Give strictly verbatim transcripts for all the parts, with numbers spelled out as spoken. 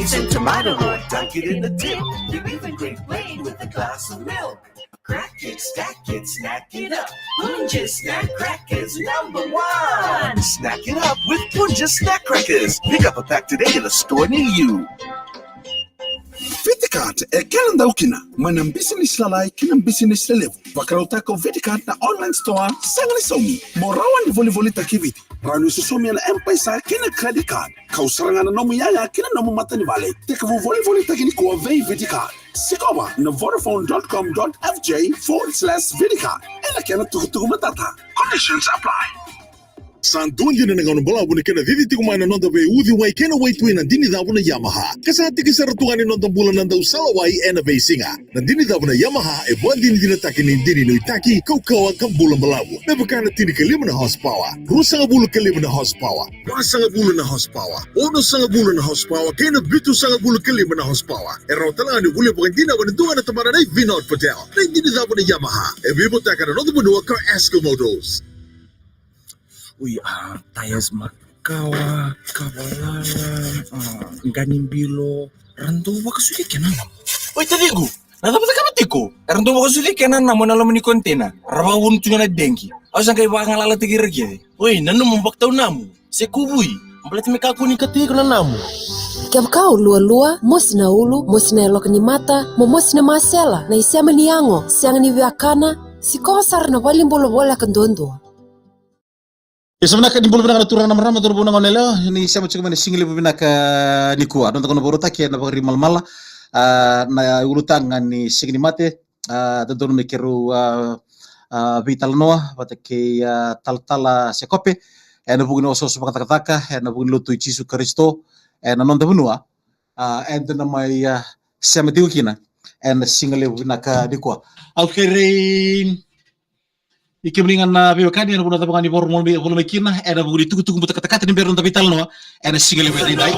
Some tomato or dunk it in the dip. You even drink plain with a glass of milk. Crack it, stack it, snack it up. Punjas Snack Crackers number one. Snack it up with Punjas Snack Crackers. Pick up a pack today in a store near you. Viticard e kena dau kina mai na bisinisi lalai ki na bisinisi lelevu. Vakarautaka o Viticard na online store sega ni saumi. Mo rawa ni volivolitaki e Viti, rawa ni sosomi ena M-PAiSA kei na credit card. Kau sara ga na nomu iyaya kei na nomu matanivale. Tekivu volivolitaki nikua vei Viticard. Sikova na vodafone dot com dot F J forward slash Viticard. Ena kena tukutuku matata. Conditions apply. Sa dua dina na gauna balavu ni kena cici tiko mai na noda veiuciwai kei na waitui na dinicavu na Yamaha. Ka sa tiki sara tu ga ni noda bula na dau sala wai ena veisiga. Na dinicavu na Yamaha e vakadinadinataki ni dini nuitaki, kaukaua ka bula balavu. Me vaka na tinikalima na horsepower, ruasagavulu ka lima na horsepower, vasagavulu na horsepower, onosagavulu na horsepower kei na vitusagavulu ka lima na horsepower. E rawa tale ga ni volia vakadinadinataka na dua ga na tamata nei Vinod Patel. Na dinicavu na Yamaha e veivotaka na noda vanua ka Asco Motors. Ui, a, tires makawa, kavalala, a, qanibilo, ra dau vakasulia kena namo. Oi, taciqu, na cava cakava tiko? Era dau vakasulia kena namo ena loma ni container, ra vakavuna tu ga na degi. Au sa qai vakagalalataki ira kece. Oi, nanuma vakatau namo se kuvui, baleta me kakua ni kati iko na namo. Kevaka o lualua, mosi na ulu, mosi na yaloka ni mata, mo mosi na masela, na isema ni yago, sega ni viakana, sikova sara na valenibula voleka duadua. Isa vinaka, ni bula vinaka na turaga na marama, donu vou na gone yalewa, ni sema tiko mai na sigalevu vinaka nikua. Noda gauna vakarautaki ena Vakarimalamala, a, na ulutaga ni Siga ni Mate, a, dodonu me keirau, a, a, veitalanoa vata kei, a, talatala Sekope ena vuku ni osooso vakacakacaka ena vuku ni lotu i Jisu Karisito ena noda vanua, a, eda na mai, a, sema tiko kina ena sigalevu vinaka nikua. Au kerei i kemuni ga na veiwekani ena vanua cava ga ni vakarorogo mai, mai kina ena vuku ni tukutuku buta katakata ni bera noda veitalanoa ena sigalevu edaidai.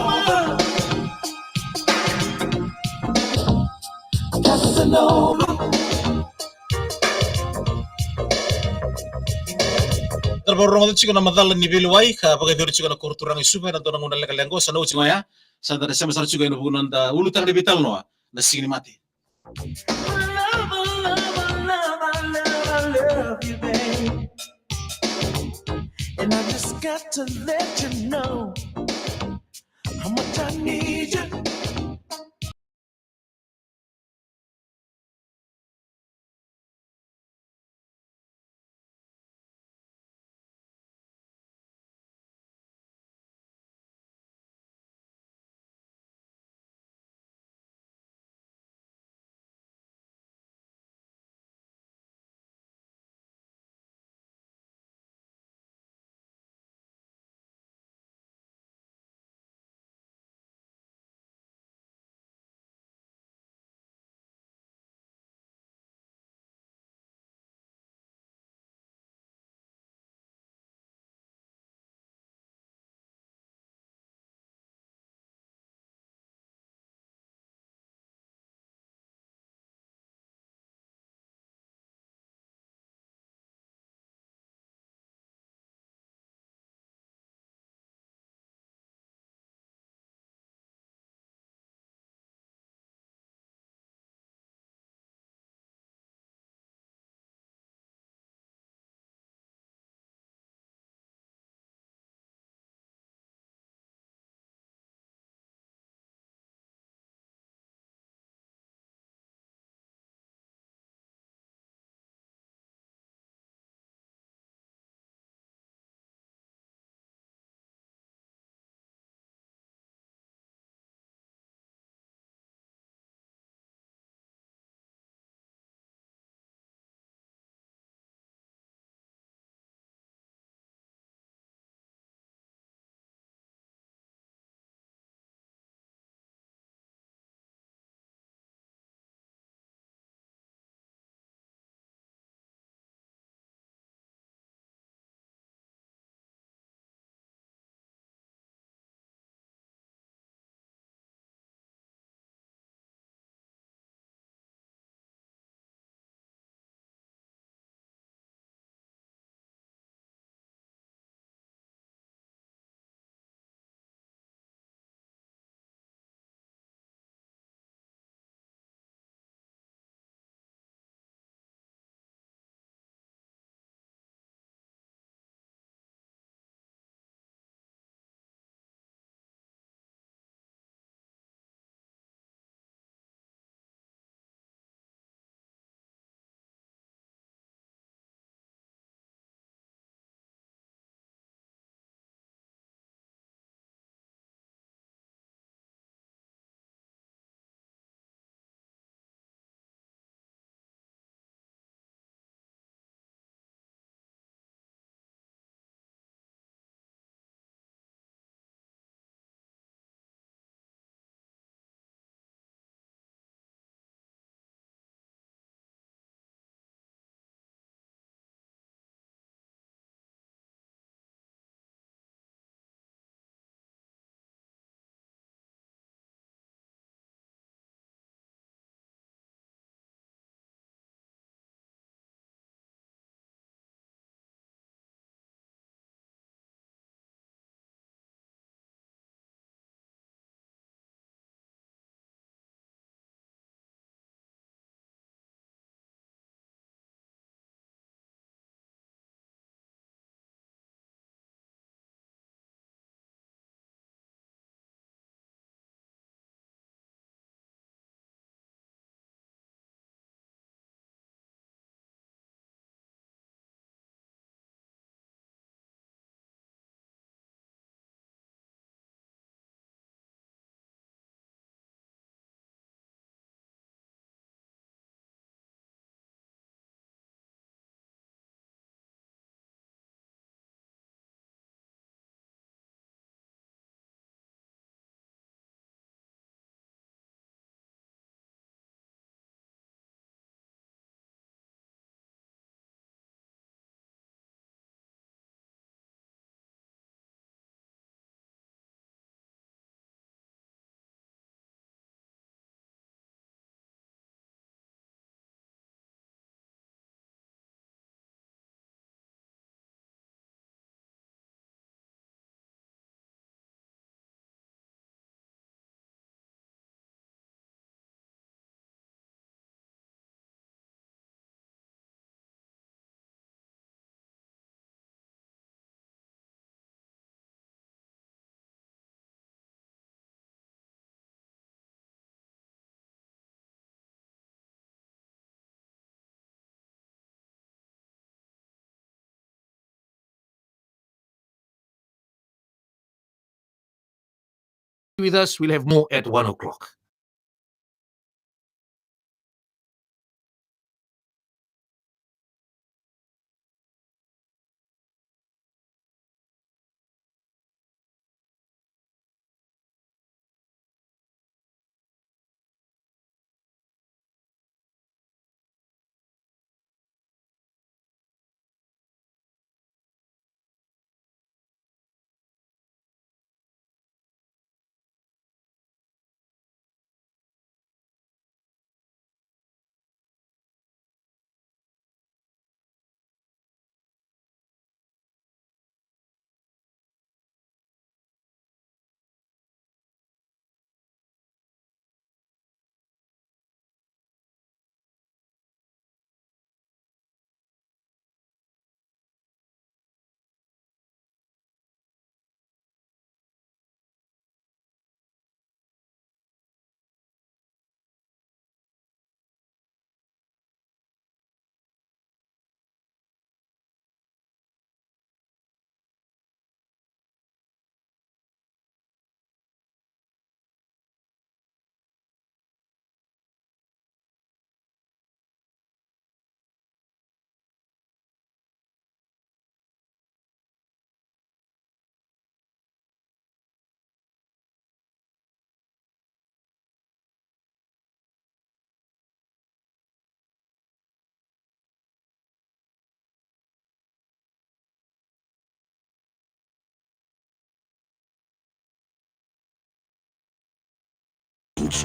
Da vakarorogo tiko na macala ni veilewai ka vakayacori tiko na koro turaga i Suva ena dua na gauna lekaleka oqo, sa na oti ga oya. Sa da na sema sara tiko ena vuku ni noda ulutaga ni veitalanoa na Siga ni Mate. And I just got to let you know how much I need you. with us. We'll have more at one o'clock.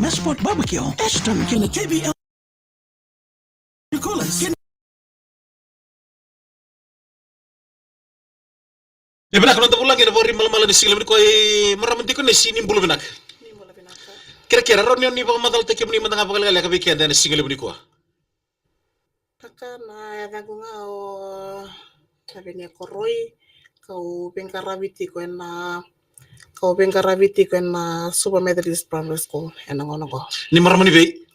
Mashport Barbecue, Ashton kei na J B L Coolers. E vinaka noda vulagi ena vakarimalamala ni siga levu nikua, e marama Dikonesi, ni bula vinaka. Ni bula vinaka. Kerekere, rawa ni o ni vakamacalataki kemuni mada ga vakalekaleka vei keda ena siga levu nikua? Kaka na yacaqu ga o Tavenia Koroi, kau veiqaravi tiko ena, kau veiqaravi tiko ena Suva Methodist Primary School ena gauna qo. Ni marama ni vei?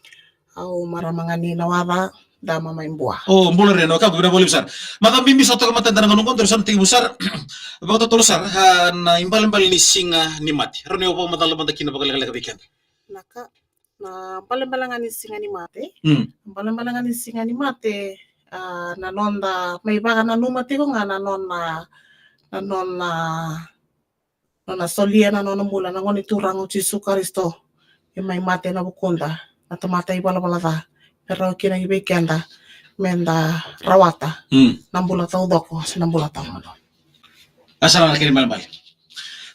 Au marama ga ni Nawaca, Dama mai Bua. O, bula re na wekaqu, vinaka vakalevu sara. Macawa bibi sa toka mada ena gauna qo, daru sa na tekivu sara. Vakatotolo sara, a, na ibalebale ni siga ni mate. Rawa ni o vakamacala mada kina vakalekaleka vei keda? Naka, na balebale ga ni siga ni mate. Mm. Balebale ga ni siga ni mate, a, na noda mai vakananuma tiko ga na nona, na nona, nona solia na nona bula na Gone Turaga o Jisu Karisito, e mai mate ena vukuda na tamata ivalavala ca, me rawa kina ki vei keda meda rawata, mm, na bula taucoko se na bula tawamudu. A, sa na kena ibalebale.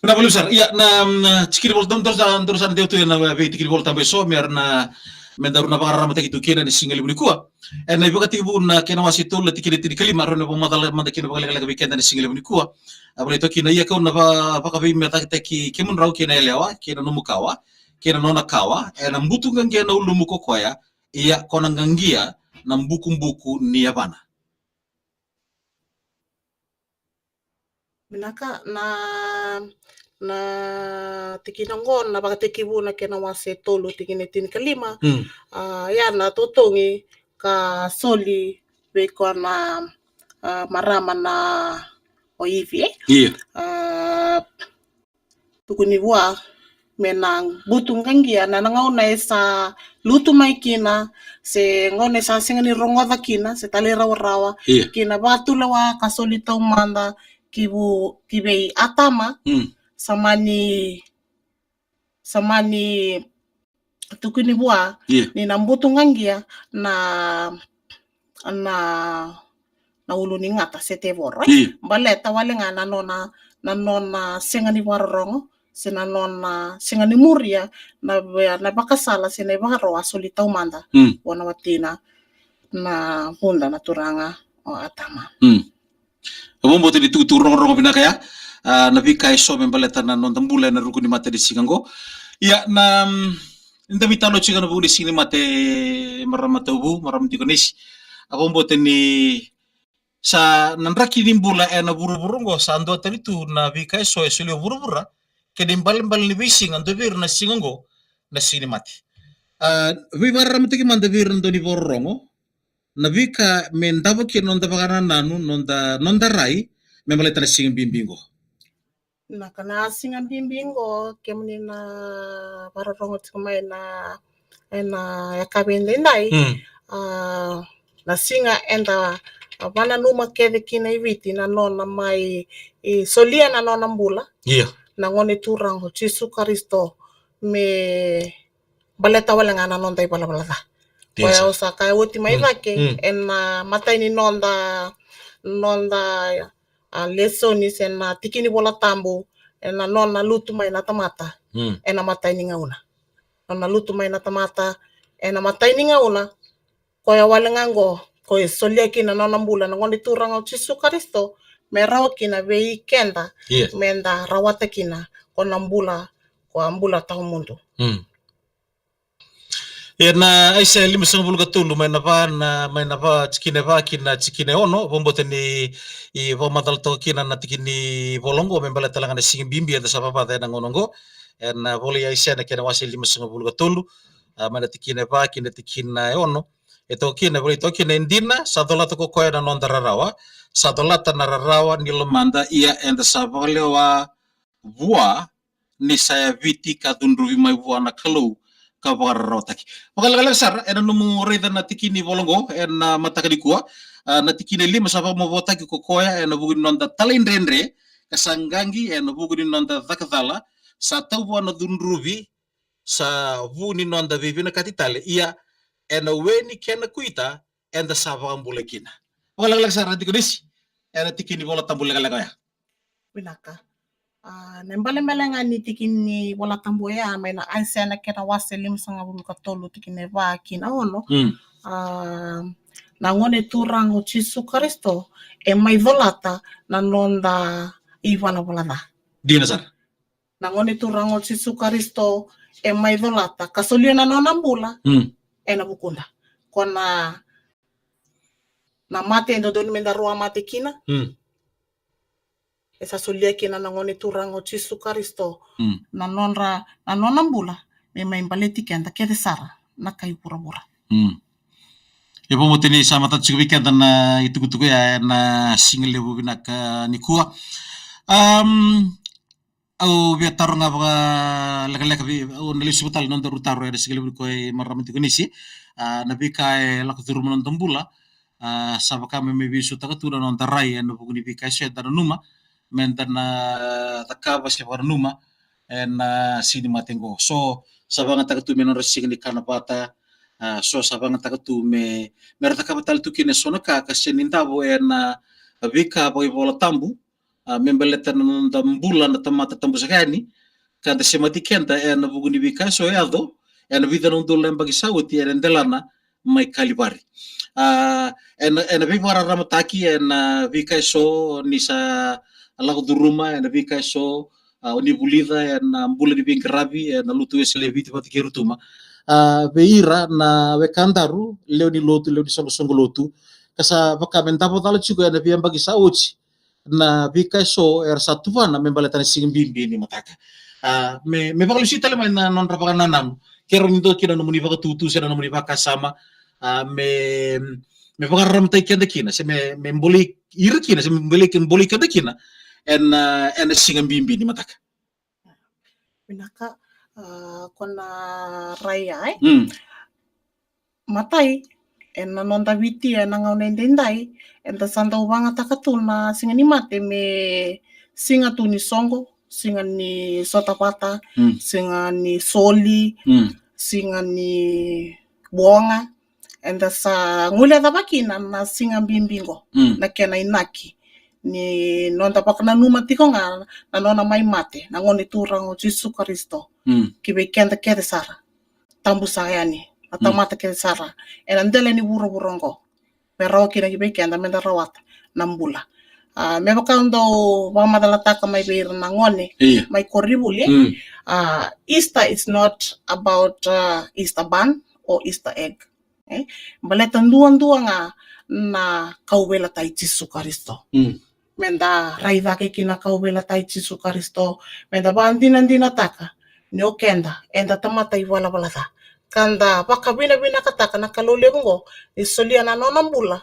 Vinaka vakalevu sara. Ia, na, na tikina Vola Tabu, daru sa, daru sa na dewa tu ena veitikina Vola Tabu eso me ra na, me daru na vakararamataki tu kina ena siga levu nikua. Ena iVakatekivu na kena wase tolu na tikina tinikalima, rawa ni vakamacala mada kina vakalekaleka vei keda ena siga levu nikua. A, volai toka kina: Ia kau na va-, vakaveimecataki kemudrau kei na yalewa, kei na nomu kawa, kei na nona kawa, ena butu qaqia na ulumu ko koya, ia ko na qaqia na bukubuku ni yavana. Vinaka, na, na tikina qo na Vakatekivu na kena wase tolu tikina tinikalima. Mm. A, ia na totogi ka soli vei koya na, a, marama na o Ivi, e? Io. A, tukuni vua me na butu qaqia na, na gauna e sa lutu mai kina, se gauna e sa sega ni rogoca kina, se talairawarawa, io, kina vakatulewa ka soli taumada ki vu-, ki vei Atama. Mm. Sa mani, sa mani tukuni vua, io, ni na butu qaqia na, na, na ulu ni gata se tevoro, e? Io. Baleta wale ga na nona, na nona sega ni vakarorogo se na nona sega ni muria na ve-, na vakasala se na ivakaro a soli taumada, mm, vua na watina na vuda na turaga o Atama. Mm. Au vakabauta ni tukutuku rogorogo vinaka ya, a, na veika eso me baleta na noda bula ena ruku ni mate ni siga qo. Ia, na, mm, eda veitalanoa tiko ena vuku ni siga ni mate, marama Tauvu, marama Dikonesi. Au vakabauta ni sa na draki ni bula ena vuravura qo sa dua tale tu na veika eso e solia o vuravura kei na ibalebale ni veisiga, dua vei ira na siga qo na siga ni mate. A, veivakararamataki mada vei ira na dau ni vakarorogo na veika me davo kina noda vakanananu, noda, noda rai me baleta na siga bibi qo. Na ka na siga bibi qo, kemuni na vakarorogo tiko mai na, ena yakavi edaidai. Mm. A, na siga eda, a, vakananuma kece kina i Viti na nona mai, e, solia na nona bula. Io. Na Gone Turaga o Jisu Karisito me baleta wale ga na noda ivalavala ca. Io, koya sa. Au sa kaya oti mai, mm, cake, mm, ena matai ni noda, noda, a, lesoni se na tiki ni Vola Tabu, ena nona lutu mai na tamata. Mm. Ena matai ni gauna. Nona lutu mai na tamata ena matai ni gauna. Koya wale ga qo, ko e solia kina na nona bula na Gone Turaga o Jisu Karisito, me rawa kina vei keda, io, meda rawata kina ko na bula, ko a bula tawamudu. Mm. Ia na Aisea limasagavulu ka tolu, mai na va, na, mai na va, tikina e va ki na tikina e ono, vakabauta ni vakamacala toka kina na tiki ni Vola qo me baleta tale ga na siga bibi eda sa vavaca ena gauna qo. Ena vola i Aisea na kena wase limasagavulu ka tolu, a, mai na tikina e va ki na tikina e ono. E toka kina, e volai toka kina: E dina, sa colata ko koya na noda rarawa, sa colata na rarawa ni lomada, ia eda sa vakalewa vua ni sa yaviti ka cudruvi mai vua na Kalou ka vakararawataki. Vakalekaleka sara ena nomu raica na tiki ni Vola qo ena mataka nikua. A, na tikina e lima: Sa vakamavoataki ko koya ena vuku ni noda talaidredre, ka sa qaqi ena vuku ni noda caka cala, sa tau vua na cudruvi, sa vu ni noda veivinakati tale, ia ena we ni kena kuita eda sa vakabulai kina. Vakalekaleka sara, Dikonisi, ena tiki ni Vola Tabu lekaleka oya. Vinaka. A, na ibalebale ga ni tiki ni Vola Tabu oya mai na Aisea na kena wase limasagavulu ka tolu, tikina e va ki na ono. Mm. A, na Gone Turaga o Jisu Karisito e mai colata na noda ivalavala ca. Dina sara. Na Gone Turaga o Jisu Karisito e mai colata ka solia na nona bula, mm, ena vukuda. Ko na, na mate e dodonu meda rua mate kina. Mm. E sa solia kina na Gone Turaga o Jisu Karisito, mm, na nodra, na nona bula me mai baleti keda kece sara na kai vuravura. Mm. E vakabauta ni sa matata tiko vei keda na itukutuku ya ena siga levu vinaka nikua. Am, au via taro ga vakalekaleka vei, au na lesu vata tale na nodaru taro ena siga levu nikua, e marama Dikonisi. A, na veika e lako curuma na noda bula, a, sa vaka me, me veisautaka tu na noda rai ena vuku ni veika eso eda nanuma meda na cakava se vakananuma ena siga ni mate qo. So sa vakayagataka tu me nodra siga ni kana vata, a, so sa vakayagataka tu me, me ra cakava tale tu kina eso na ka ka sega ni davo ena veika vakaivolatabu, a, me baleta na noda bula na tamata tabu saka yani, ka da semati keda ena vuku ni veika eso e yaco ena vica na udolu na yabaki sa oti ena delana mai Kalivari. A, ena, ena veivakararamataki ena veika eso ni sa lako curuma, ena veika eso, a, o ni vulica ena bula ni veiqaravi ena Lotu Wesele e Viti vata kei Rotuma. A, vei ira na wekadaru lewe ni lotu, lewe ni soqosoqo lotu, ka sa vaka me davo cala tiko ena veiyabaki sa oti na veika eso era sa tuvana me baleta na siga bibi ni mataka. A, me, me vakalesui tale mai na nodra vakanananu, ke rawa ni dua kina na nomuni vakatutu se na nomuni vakasama, a, me, me vakararamataki keda kina, se me, me bolei ira kina, se me bolei, bolei keda kina ena, ena siga bibi ni mataka. Vinaka, a, ko na rai ya, e? Mm. Matai, ena noda Viti ena gauna edaidai, eda sa dau vakayagataka tu na siga ni mate me siga tu ni soqo, siga ni sota vata, mm, siga ni soli, mm, siga ni boga. Eda sa guilecavi kina na siga bibi qo, mm, na kena inaki ni noda vakananuma tiko ga na nona mai mate na Gone Turaga o Jisu Karisito, mm, ki vei keda kece sara, tabu saka yani, na, mm, tamata kece sara ena dela ni vuravura qo, me rawa kina ki vei keda meda rawata na bula. A, me vaka au dau vakamacalataka mai vei ira na gone, io, mai koronivuli, mm, a, Easter is not about, a, Easter bun or Easter egg. E baleta duadua ga na kauveilatai Jisu Karisito. Mm. Meda rai cake kina kauveilatai Jisu Karisito, meda vakadinadinataka ni o keda eda tamata ivalavala ca, ka da vakavinavinakataka na Kalou levu qo ni solia na nona bula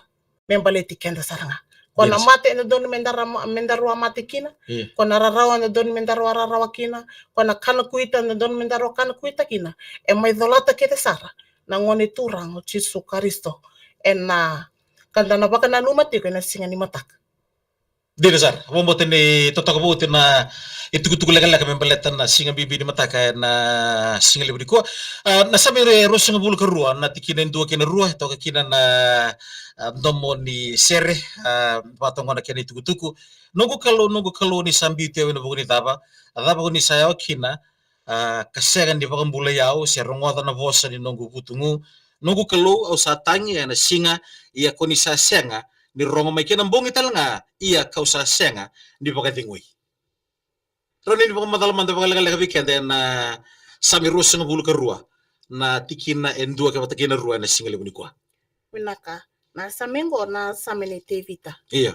me baleti keda sara ga. Ko na mate e dodonu me da ra-, me daru a mate kina. Ko na rarawa e dodonu me daru a rarawa kina. Ko na kana kuita e dodonu me daru a kana kuita kina. E mai colata kece sara na Gone Turaga o Jisu Karisito ena ka da na vakananuma tiko ena siga ni mataka. Dina sara, vakabauta ni totoka vou tu na itukutuku lekaleka me baleta na siga bibi ni mataka ena siga levu nikua. A, na Same e ruasagavulu ka rua, na tikina e dua kei na rua, e toka kina na, a, domo ni sere, a, vakatoka na kena itukutuku. Noqu Kalou, noqu Kalou, ni sa biuti au ena vuku ni cava? A cava ko ni sa yawa kina, a, ka sega ni vakabulai au, se rogoca na vosa ni noqu vutugu? Noqu Kalou, au sa tagi ena siga, ia ko ni sa sega ni rogo mai, kei na bogi tale ga, ia kau sa sega ni vakacegui. Rawa ni vakamacala mada vakalekaleka vei keda ena Same ruasagavulu ka rua, na tikina e dua kei vata kei na rua ena siga levu nikua. Vinaka, na Same qo na Same nei Tevita. Ia.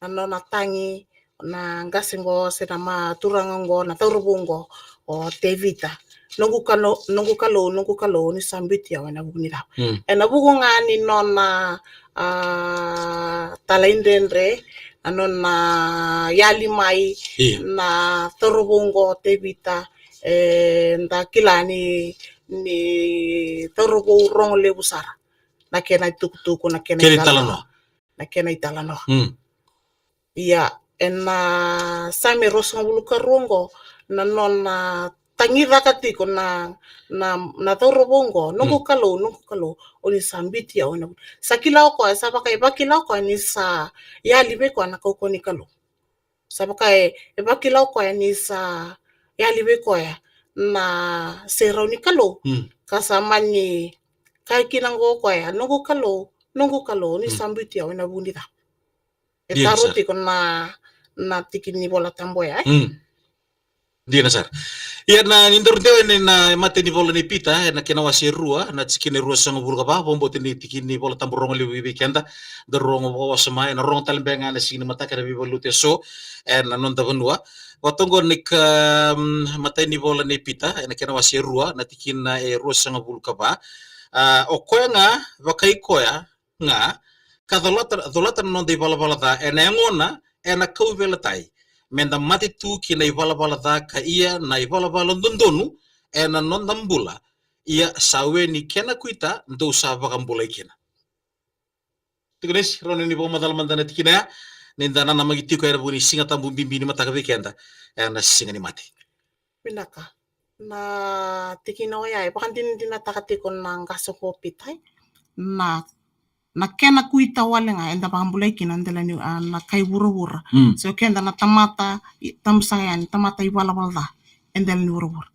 Na nona tagi na qase qo se na ma-, turaga qo, na cauravou qo o Tevita. Noqu Kalou, noqu Kalou, noqu Kalou, ni sa biuti au ena vuku ni cava? Mm. Ena vuku ga ni nona, a, talaidredre, na nona yali mai, io, na cauravou qo o Tevita, e, da kila ni, ni cauravou rogo levu sara. Na kena itukutuku, na kena, kena italanoa, italanoa. Na kena italanoa. Mm. Ia, ena Same ruasagavulu ka rua qo, na nona tagicaka tiko na, na, na cauravou qo, noqu, mm, Kalou, noqu Kalou, o ni sa biuti au ena vu-, sa kila o koya, sa vaka e vakila o koya ni sa yali vei koya na kaukauwa ni Kalou. Sa vaka e, e vakila o koya ni sa yali vei koya na serau ni Kalou. Mm. Ka sa mani kaya kina qo o koya, noqu Kalou, noqu Kalou, ni, mm, sa biuti au ena vuku ni cava? E, dina sara, taro tiko na, na tiki ni Vola Tabu oya, e? Mm. Dina sara. Ia na, ni daru dewa ena, na imatai ni vola nei Pita, ena kena wase e rua, na tikina e ruasagavulu ka va, vakabauta ni tiki ni Vola Tabu rogo levu vei keda, daru rogo vakawasoma, ena rogo tale beka ga ena siga ni mataka ena veivaluti eso ena noda vanua. Vata qo na ika, mm, imatai ni vola nei Pita, ena kena wase e rua, na tikina e ruasagavulu ka va. A, o koya ga, vakai koya, ga, ka colata, colata na noda ivalavala ca ena yagona, ena kauveilatai. Meda mate tu ki na ivalavala ca ka ia na ivalavala dodonu ena noda bula. Ia sa we ni kena kuita dou sa vakabulai kina. Tiko nisi, rawa ni vakamacala mada na tikina ya, ni da nanamaki tiko ena vuku ni Siga Tabu bibi ni mataka vei keda ena Siga ni Mate. Vinaka. Na tikina oya e vakadinadinataka tiko na qase ko Pita, e? Na, na kena kuita wale ga eda vakabulai kina dela ni, a, na kai vuravura. Mm. So keda na tamata, i, tabu saka yani, tamata ivalavala ca e dela ni vuravura.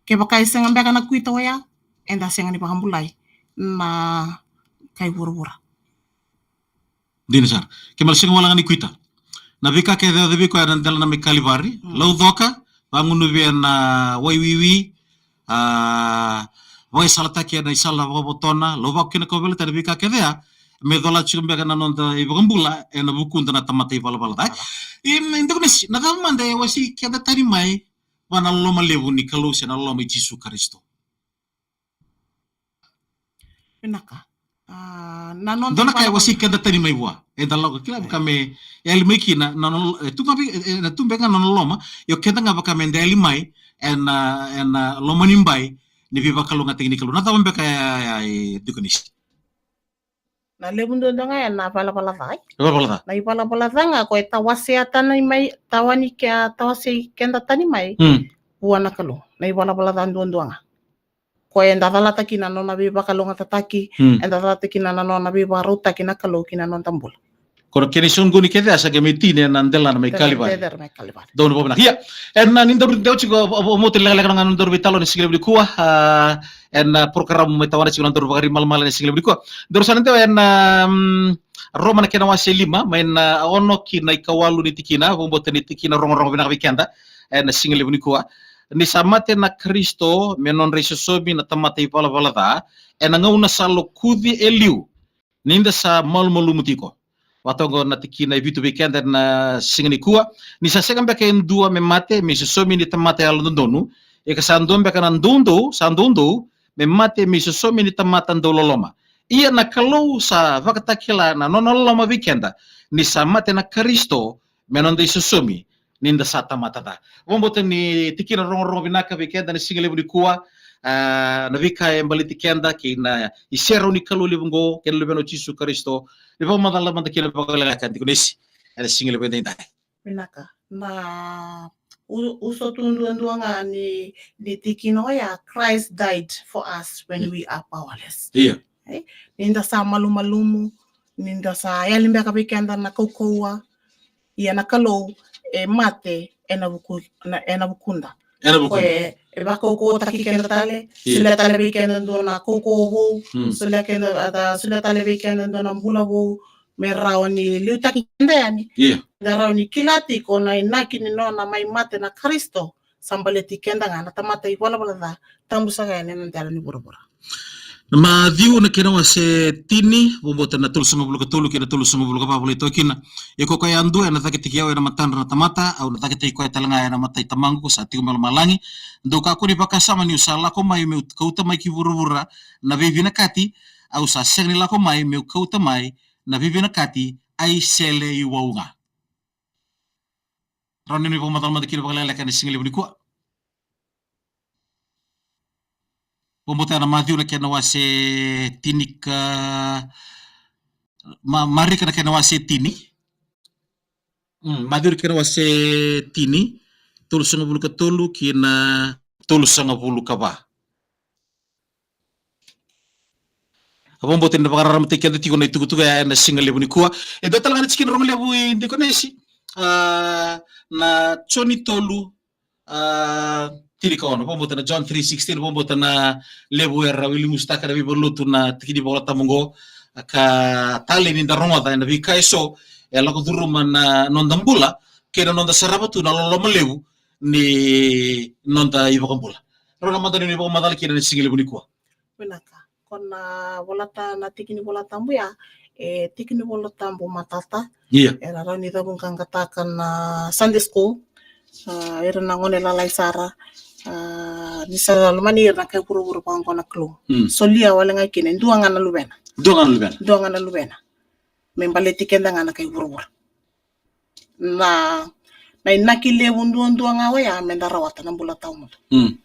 Kevaka e sega beka na kuita oya, eda sega ni vakabulai na kai vuravura. Dina sara. Ke mala sega wale ga ni kuita. Na veika kece e yaco vei koya ena delana mai Kalivari. Mm. Laucoka, vagunuvi ena wai wiwi, a, vakaisalataki ena isala vakavotona, lauvako kina kauveilatai, na veika kece ya, me colata tiko beka na noda iVakabula ena vukuda na tamata ivalavala ca. I, i Dokonisi, na cava mada e wasei keda tani mai vua na loloma levu ni Kalou se na loloma i Jisu Karisito? Vinaka. A, na noda, dua na ka e ivalavala wasei keda tani mai vua. Eda lako kila, e, vaka me yali mai kina na nona, e, tu ga vei, e, e, na tu beka ga na nona loloma, io keda ga vaka meda yali mai ena, ena loma ni bai ni veivakalougatataki ni Kalou. Na cava beka ya, ya, ya, e, Dokonisi? Na levu duadua ga ya na ivalavala ca, e? Ivalavala ca. Na ivalavala ca ga ko e tawasea tani mai, tawani ke, tawasei keda tani mai, mm, vua na Kalou. Na ivalavala ca duadua ga. Ko eda calata kina na nona veivakalougatataki, mm, eda calata kina na nona veivakarautaki na Kalou ki na noda bula. Ko na kena isoqoni kece ya sa qai mai tini ena delana mai Kalivari. Delana mai Kalivari. Donu vakavinaka. Ia, ena ni daru dewa tiko, o, o, o, mo te lekaleka na nodaru veitalanoa ena siga levu nikua, a, ena, a, porokaramu mai tawana tiko na nodaru vakarimalamala ena siga levu nikua. Daru sa na dewa ena, mm, Roma na kena wase lima, mai na ono ki na ikawalu ni tikina, vakabauta ni tikina rogorogo vinaka vei keda ena siga levu nikua. Ni sa mate na Karisito me nodra isosomi na tamata ivalavala ca, ena gauna sa lokuci e liu, ni da sa malumalumu tiko. Vata oqo na tikina e vitu vei keda ena siga nikua. Ni sa sega beka e dua me mate me isosomi ni tamata yalododonu, ia ka sa dua beka na doudou, sa doudou me mate me isosomi ni tamata dauloloma. Ia na Kalou sa vakatakila na nona loloma vei keda, ni sa mate na Karisito me noda isosomi, ni da sa tamata ca. Vakabauta ni tikina rogorogo vinaka vei keda na siga levu nikua, a, na veika e baleti keda kei na iserau ni Kalou levu oqo kei na Luvena o Jisu Karisito. Ni vakamacala mada kina vakalekaleka, Dikonesi, ena siga levu edaidai. Vinaka. Na u-, uso tu duadua ga ni, ni tikina oya, Christ died for us when we are powerless. Ia. E? Ni da sa malumalumu, ni da sa yali beka vei keda na kaukauwa, ia na Kalou e mate ena vuku-, na, ena vukuda. Ena vukuda. Ko e, e vakaukauwataki keda tale, ia, solia tale vei keda dua na kaukauwa vou, mm, solia keda, a, solia tale vei keda dua na bula vou, me rawa ni liutaki keda yani. Ia. Da rawa ni kila tiko na inaki ni nona mai mate na Karisito, sa baleti keda ga na tamata ivalavala ca, tabu saka yani ena dela ni vuravura. Na Maciu na kena wase tini, vakabauta na tolusagavulu ka tolu kei na tolusagavulu ka va, volai toka kina. Ia ko koya yadua ena cakitaki au ena matadra na tamata, au na cakitaki koya tale ga ena mata i Tamaqu ko sa tiko mai lomalagi. Dou kakua ni vakasama niu sa lako mai meu kauta mai ki vuravura na veivinakati, au sa sega ni lako mai meu kauta mai na veivinakati, a isele iwau ga. Rawa ni vakamacala mada kina vakalekaleka ena siga levu nikua. Vakabauta na Maciu na kena wase tini ka, Ma-, Marika na kena wase tini. Mm, Maciu na kena wase tini, tolusagavulu ka tolu kei na tolusagavulu ka va. A, vakabauta ni na vakararamataki keda tiko na itukutuku ya ena siga levu nikua. E dua tale ga na tikina rogo levu, i Dikonesi, a, na Joni tolu, a, tini ka ono. Vakabauta na John three sixteen, vakabauta na levu era wili musutaka na veivalenilotu na tikina iVola Tabu oqo, a, ka talei ni da rogoca ena veika eso e lako curuma na noda bula kei na noda sarava tu na loloma levu ni noda iVakabula. Rawa mada ni vakamacala kina ena siga levu nikua. Vinaka. Ko na Vola Ta-, na tiki ni Vola Tabu ya, e tiki ni Vola Tabu matata. Ia. Era rawa ni cavuqaqataka na Sunday school, a, ira na gone lalai sara, a, ni sa lomani ira na kai vuravura vaqo na Kalou. Mm. Solia wale ga kina e dua ga na luvena. Dua ga na luvena. Dua ga na luvena. Me baleti keda ga na kai vuravura. Na, na inaki levu duadua ga oya, me da rawata na bula tawamudu. Mm.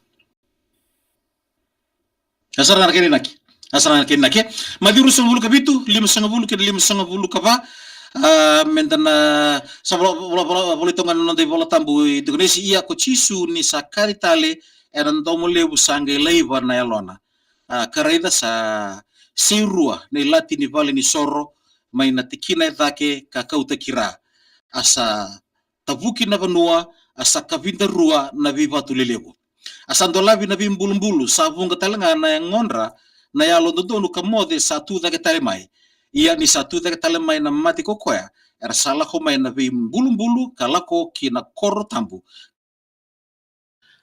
A sara na kena inaki. A sara na kena inaki. Maciu ruasagavulu ka vitu, limasagavulu kei na limasagavulu ka va. A, me da na, sa vola, vola, vola, volai toka ga na noda iVola Tabu, i Dikonesi. Ia ko Jisu ni sa kaci tale ena domo levu sa qai laiva na yalona. A, ka raica sa seirua na ilati ni vale ni soro mai na tikina e cake ka kautaki ra. A sa tavuki na vanua, a sa kavida rua na veivatu lelevu. A sa dolavi na veibulubulu, sa vuqa tale ga na yagodra na yalododonu ka moce sa tu cake tale mai. Ia ni sa tu cake tale mai na mate ko koya, era sa lako mai na veibulubulu ka lako ki na koro tabu.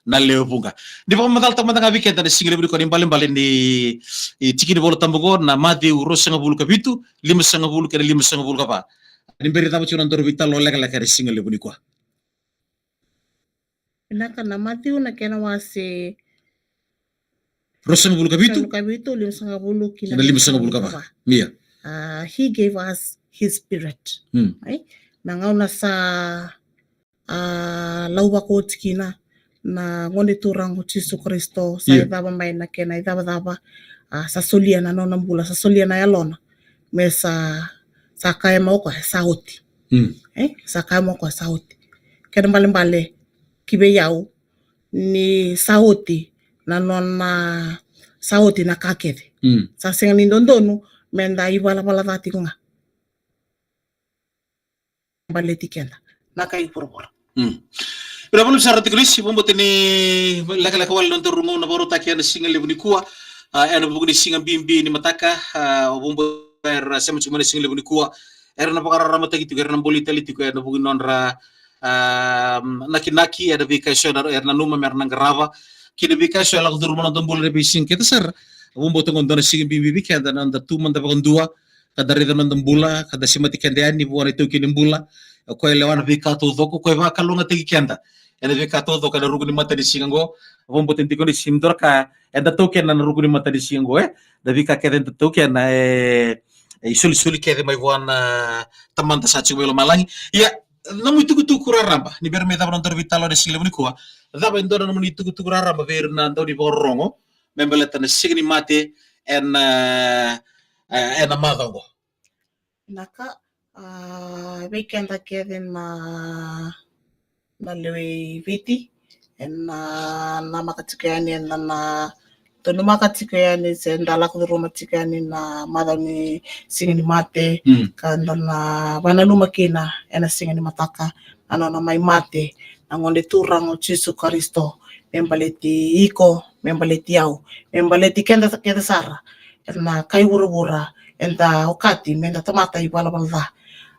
Na lewe vuqa. Ni vakamacalataka mada ga vei keda na siga levu nikua na ibalebale ni, i tiki ni Vola Tabu qo, na Maciu ruasagavulu ka vitu, limasagavulu kei na limasagavulu ka va. Ni bera ni cava tiko na nodaru veitalanoa lekaleka ena siga levu nikua. Vinaka, na Maciu na kena wase ruasagavulu ka vitu, ruasagavulu ka vitu, limasagavulu kei na limasagavulu ka va. Ia. A, he gave us his spirit. Mm. Ai? Na gauna sa, a, lauvako oti kina na Gone Turaga o Jisu Karisito, sa, ia, icava mai na kena icavacava, a, sa solia na nona bula, sa solia na yalona. Me sa, sa kaya mai o koya sa oti. Mm. E? Sa kaya mai o koya sa oti. Kena balebale ki vei au, ni sa oti na nona, sa oti na ka kece. Mm. Sa sega ni dodonu me da ivalavala ca tiko ga. Baleti keda na kai vuravura. Mm. Vinaka vakalevu sara Dikonesi, vakabauta ni lekaleka wale na nodaru gauna vakarautaki ena siga levu nikua. A, ena vuku ni siga bibi ni mataka, a, vakabauta era sema tiko mai na siga levu nikua, era na vakararamataki tiko, era na boli tale tiko ena vuku ni nodra, a, nakinaki, era veika eso era nanuma me ra na qarava. Kei na veika eso e lako curuma na noda bula ena veisiga kece sara. Vakabauta qo dua na siga bibi vei keda, na noda tu mada vakadua, ka da raica na noda bula, ka da semati keda yani vua na itaukei ni bula. O koya e lewa na veika taucoko, o koya e vakalougatataki keda. ena veika taucoko ena ruku ni matanisiga qo. Vakabauta ni dikoni sini dua na ka eda taukena na ruku ni matanisiga qo, e. Na veika kece eda taukena, e, e isolisoli kece mai vua na Tamada sa tiko mai lomalagi. Ia, na nomu itukutuku raraba, ni bera me cava na nodaru veitalanoa ena siga levu nikua. Cava e dua na nomuni itukutuku raraba vei ira na daunivakarorogo me baleta na Siga ni Mate ena, e, ena macawa qo? Vinaka, a, vei keda kece na, na lewe i Viti, eda na, namaka tiko yani, eda na, na donumaka tiko yani, se da lako curuma tiko yani na macawa ni Siga ni Mate, mm, ka da na vakananuma kina ena siga ni mataka na nona mai mate na Gone Turaga o Jisu Karisito, me baleti iko, me baleti au, me baleti keda kece sara, eda na kai vuravura, eda okati me da tamata ivalavala ca.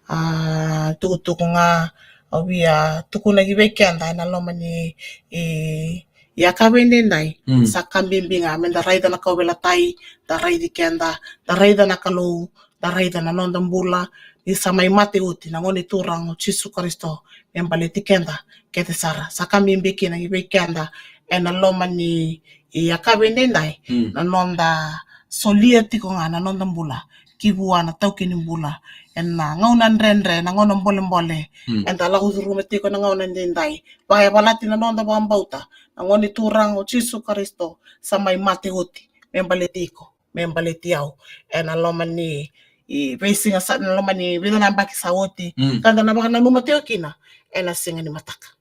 A, tukutuku ga au via tukuna ki vei keda ena loma ni, e, yakavi edaidai. Mm. Sa ka bibi ga me da raica na kauveilatai, da raici keda, da raica na Kalou, da raica na noda bula, ni sa mai mate oti na Gone Turaga o Jisu Karisito me baleti keda kece sara. Sa ka bibi kina ki vei keda ena loma ni yakavi edaidai, mm, na noda solia tiko ga na noda bula ki vua na itaukei ni bula ena gauna dredre, na gauna bolebole, mm, eda lako curuma tiko na gauna edaidai. Vakayavalati na noda vakabauta, na Gone Turaga o Jisu Karisito sa mai mate oti me baleti iko, me baleti au, ena loma ni, i, veisiga sa, ena loma ni vica na yabaki sa oti, mm, ka da na vakananuma tiko kina ena siga ni mataka.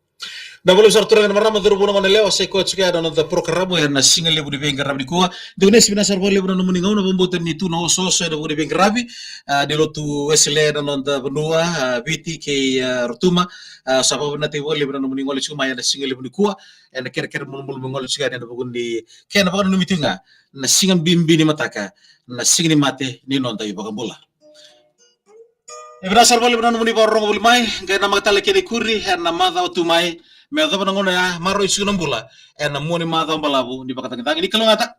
Na valevu sara turaga na marama, cauravou, na goneyalewa, sa i koya tiko ya na noda porokaramu ena siga levu ni veiqaravi nikua. Dikoni, vinaka sara vakalevu na nomuni gauna, vakabauta ni tu na osooso ena vuku ni veiqaravi, a, ni lotu Wesele ena noda vanua, a, Viti kei, a, Rotuma. A, sa vakavinavinaka vakalevu na nomuni gole tiko mai ena siga levu nikua, ena kerekere malumalumu ni gole tiko yani ena vuku ni kena vakananumi tiko ga na siga bibi ni mataka, na Siga ni Mate ni noda iVakabula. E vinaka sara vakalevu na nomuni vakarorogo voli mai, qai namaka tale kina ikuri ena macawa tu mai, me yacova na gauna ya, maroroi tiko na bula ena mua ni macawa balavu ni vakacagicagi. Ni kalougata.